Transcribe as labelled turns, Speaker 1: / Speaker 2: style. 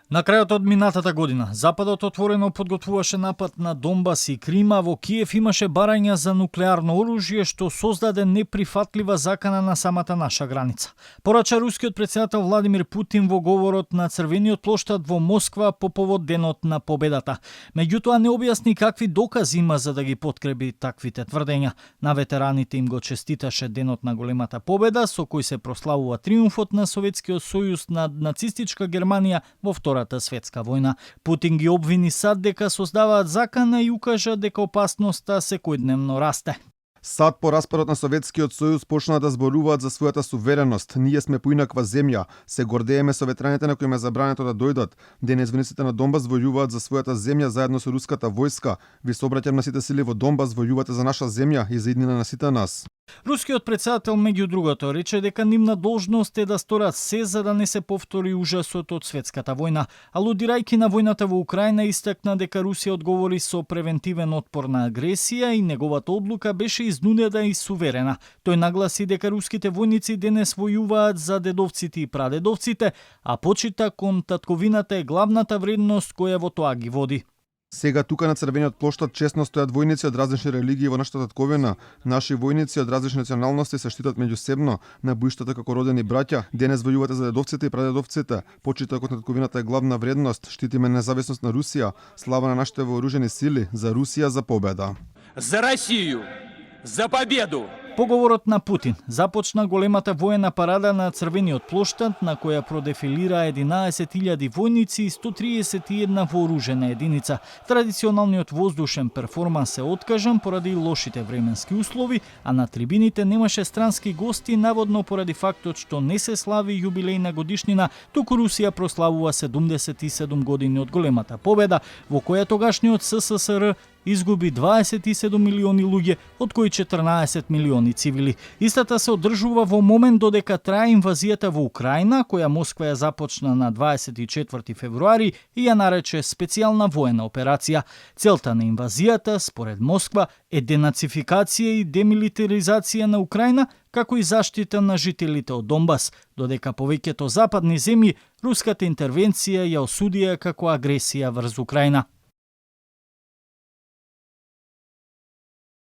Speaker 1: На крајот од минатата година, Западот отворено подготвуваше напад на Донбас и Крим, а во Киев имаше барања за нуклеарно оружје, што создаде неприфатлива закана на самата наша граница. Порача рускиот претседател Владимир Путин во говорот на Црвениот плоштад во Москва по повод Денот на победата. Меѓутоа не објасни какви докази има за да ги подкрепи таквите тврдења. На ветераните им го честиташе Денот на големата победа, со кој се прославува триумфот на Советскиот сојуз над нацистичка Германија во Втората светска војна. Путин ги обвини САД дека создаваат закана и укажа дека опасноста секојдневно расте.
Speaker 2: САД по распадот на Советскиот сојуз почна да зборуваат за својата сувереност. Ние сме поинаква земја. Се гордееме со ветераните на кои ме забрането да дојдат. Денес војниците на Донбас војуваат за својата земја заедно со руската војска. Ви се обраќам на сите сили во Донбас, војувате за наша земја и за иднина на сите нас.
Speaker 1: Рускиот претседател меѓу другото рече дека нивна должност е да сторат се за да не се повтори ужасот од светската војна. Алудирајќи на војната во Украина, истакна дека Русија одговори со превентивен отпор на агресија и неговата одлука беше изнудена и суверена. Тој нагласи дека руските војници денес војуваат за дедовците и прадедовците, а почита кон татковината е главната вредност која во тоа ги води.
Speaker 2: Сега тука на Црвениот плоштад честно стојат војници од различни религии во нашата татковина. Наши војници од различни националности се штитат меѓусебно на боиштата како родени браќа. Денес војувате за дедовците и прадедовците. Почитокот на татковината е главна вредност. Штитиме независност на Русија. Слава на нашите вооружени сили. За Русија, за победа.
Speaker 3: За Россию! За победу!
Speaker 1: Поговорот на Путин започна големата воена парада на Црвениот плоштад, на која продефилира 11.000 војници и 131 вооружена единица. Традиционалниот воздушен перформанс е откажан поради лошите временски услови, а на трибините немаше странски гости, наводно поради фактот што не се слави јубилејна годишнина, туку Русија прославува 77 години од големата победа, во која тогашниот СССР изгуби 27 милиони луѓе, од кои 14 милиони цивили. Истата се одржува во момент додека трае инвазијата во Украина, која Москва ја започна на 24 февруари и ја нарече специјална воена операција. Целта на инвазијата, според Москва, е денацификација и демилитаризација на Украина, како и заштита на жителите од Донбас, додека повеќето западни земји руската интервенција ја осудија како агресија врз Украина.